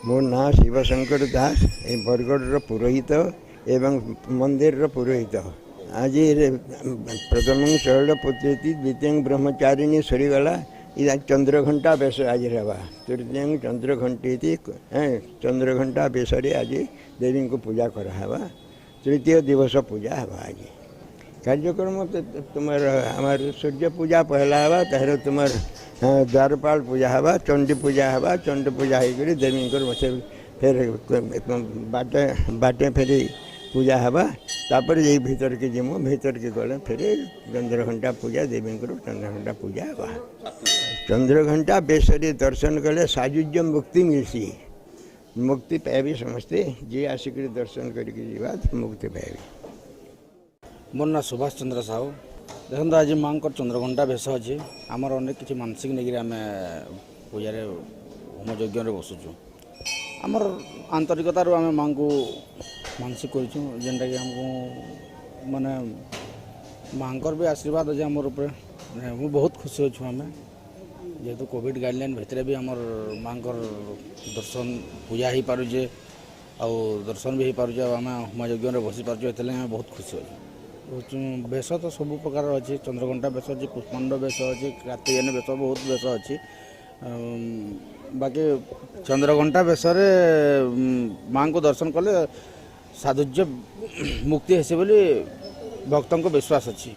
ମୋ ନାଁ ଶିବଶଙ୍କର ଦାସ, ଏ ବରଗଡ଼ର ପୁରୋହିତ ଏବଂ ମନ୍ଦିରର ପୁରୋହିତ। ଆଜି ପ୍ରଥମ ଶୈଳପୁତ୍ରୀ, ଦ୍ୱିତୀୟ ବ୍ରହ୍ମଚାରିଣୀ ସରିଗଲା। ଇଟା ଚନ୍ଦ୍ରଘଣ୍ଟା ବେଶ ଆଜି ହେବା। ତୃତୀୟ ଚନ୍ଦ୍ରଘଣ୍ଟି, ଚନ୍ଦ୍ରଘଣ୍ଟା ବେଶରେ ଆଜି ଦେବୀଙ୍କୁ ପୂଜା କରାହେବା। ତୃତୀୟ ଦିବସ ପୂଜା ହେବା। ଆଜି କାର୍ଯ୍ୟକ୍ରମ ତୁମର ଆମର ସୂର୍ଯ୍ୟ ପୂଜା ପହଲା ହେବା, ତାହେଲେ ତୁମର ଦ୍ୱାରପାଳ ପୂଜା ହେବା, ଚଣ୍ଡୀ ପୂଜା ହେବା। ଚଣ୍ଡୀ ପୂଜା ହେଇକରି ଦେବୀଙ୍କର ସେ ଫେର ବାଟେ ବାଟେ ଫେରି ପୂଜା ହେବା। ତାପରେ ଯାଇ ଭିତରକେ ଯିମୁ। ଭିତରକେ ଗଲେ ଫେରେ ଚନ୍ଦ୍ରଘଣ୍ଟା ପୂଜା, ଦେବୀଙ୍କର ଚନ୍ଦ୍ରଘଣ୍ଟା ପୂଜା ହେବା। ଚନ୍ଦ୍ରଘଣ୍ଟା ବେଶରେ ଦର୍ଶନ କଲେ ସାଯୁଜ୍ୟ ମୁକ୍ତି ମିଲ୍ସି। ମୁକ୍ତି ପାଇବି ସମସ୍ତେ, ଯିଏ ଆସିକରି ଦର୍ଶନ କରିକି ଯିବା ମୁକ୍ତି ପାଇବେ। ମୋର ନାଁ ସୁଭାଷ ଚନ୍ଦ୍ର ସାହୁ। ଦେଖନ୍ତୁ, ଆଜି ମାଆଙ୍କର ଚନ୍ଦ୍ରଘଣ୍ଟା ବେଶ ଅଛି। ଆମର ଅନେକ କିଛି ମାନସିକ ନେଇକରି ଆମେ ପୂଜାରେ ହୋମ ଯଜ୍ଞରେ ବସୁଛୁ। ଆମର ଆନ୍ତରିକତାରୁ ଆମେ ମାଆଙ୍କୁ ମାନସିକ କରିଛୁ, ଯେନ୍ଟାକି ଆମକୁ ମାନେ ମାଆଙ୍କର ବି ଆଶୀର୍ବାଦ ଅଛି ଆମର ଉପରେ। ମୁଁ ବହୁତ ଖୁସି ଅଛୁ ଆମେ, ଯେହେତୁ କୋଭିଡ଼ ଗାଇଡ଼ଲାଇନ୍ ଭିତରେ ବି ଆମର ମାଆଙ୍କର ଦର୍ଶନ ପୂଜା ହେଇପାରୁଛେ ଆଉ ଦର୍ଶନ ବି ହେଇପାରୁଛେ ଆଉ ଆମେ ହୋମ ଯଜ୍ଞରେ ବସି ପାରୁଛୁ। ଏଥିଲାଗି ଆମେ ବହୁତ ଖୁସି ଅଛୁ। ବେଶ ତ ସବୁ ପ୍ରକାର ଅଛି। ଚନ୍ଦ୍ରଘଣ୍ଟା ବେଶ ଅଛି, କୁଷ୍ମାଣ୍ଡ ବେଶ ଅଛି, କାର୍ତ୍ତିକେୟନ ବେଶ, ବହୁତ ବେଶ ଅଛି। ବାକି ଚନ୍ଦ୍ରଘଣ୍ଟା ବେଶରେ ମାଆଙ୍କୁ ଦର୍ଶନ କଲେ ସାଯୁଜ୍ୟ ମୁକ୍ତି ହେସି ବୋଲି ଭକ୍ତଙ୍କ ବିଶ୍ୱାସ ଅଛି।